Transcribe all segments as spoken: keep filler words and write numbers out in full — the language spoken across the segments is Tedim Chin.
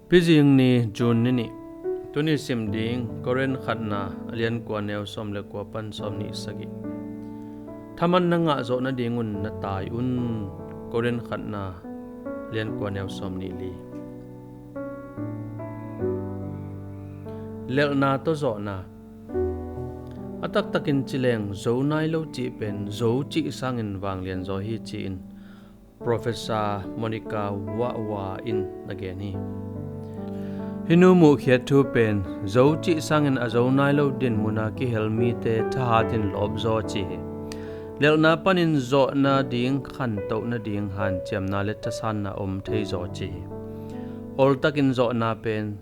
Pizing ni, June ni nih. Tuni sim ding Korin khatna a lian kua, neu sawm le kua pan sawm nih sagih. Thaman na ngah zawh nadingun na tai un. Korin khatna lian kua, neu sawm nih li. Lelhna tawh zawhna. A taktakin ci leng zo nai lo cih pen zo cih sangin vanglian zaw hi ci-in Professor Monica Wah Wah in na gen hi. Hih nu muhkhiat thu pen zo cih sangin a zo nai lo dinmuna kihel mite thahatin lawpzaw ci hi. Lelhna panin zawhna ding, khantohna ding hanciamna le thasanna om theizaw ci hi. Oltakin zawhna pen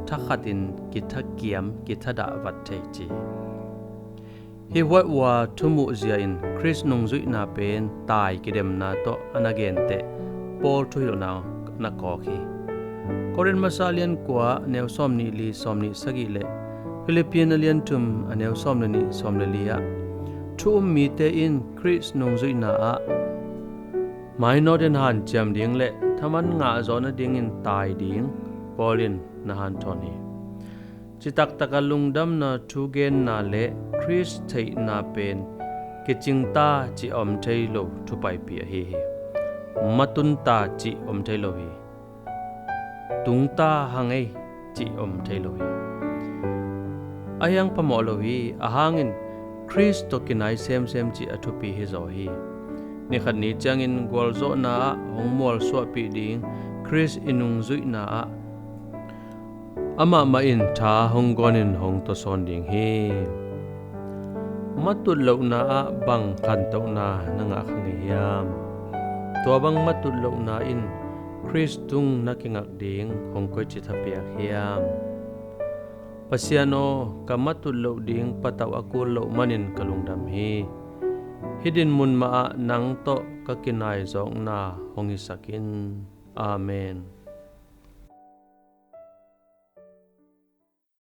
thakhatin kithakiam, kithadah vat thei ci hi. Hih Wah Wah thumuhzia in Khrist nungzuihna pen tai kidemna tawh a na genteh Paul thuhilhna na kawk hi. Korin masa a lian kua, neu sawm nih li, sawm nih sagih le Philippian a lian thum a neu sawm le nih, sawm le li ah thu um mite in Khrist nungzuihna ah mainawtin hanciam ding le thaman ngah zawh nadingin tai ding Paul in na hanthawn hi. Citaktak a lungdamna thugenna le Khrist theihna pen kicingta cih om thei lo thupaipih ahi hi. Matunta cih om thei lo hi. Tungta hang ei cih om thei lo hi. A hiang phamawh lo hi. Ahangin Khrist tawh kinai semsem cih a thupi hizaw hi. Nikhat ni ciangin gualzawhna ah hong mualsuahpih ding Khrist i nungzuihna ah amah mah in tha hong guanin hong tawsawn ding hi. Matut lohna ah bang khantohna na ngah kha ngei hiam? Tua bang matut lohna in Khrist tung na kingak ding hong koici thapiak hiam? Pasian aw, ka matut loh ding patauh a kul loh manin ka lungdam hi. Hih dinmun mahah nang tawh ka kinaizawkna hong hisak in. Amen.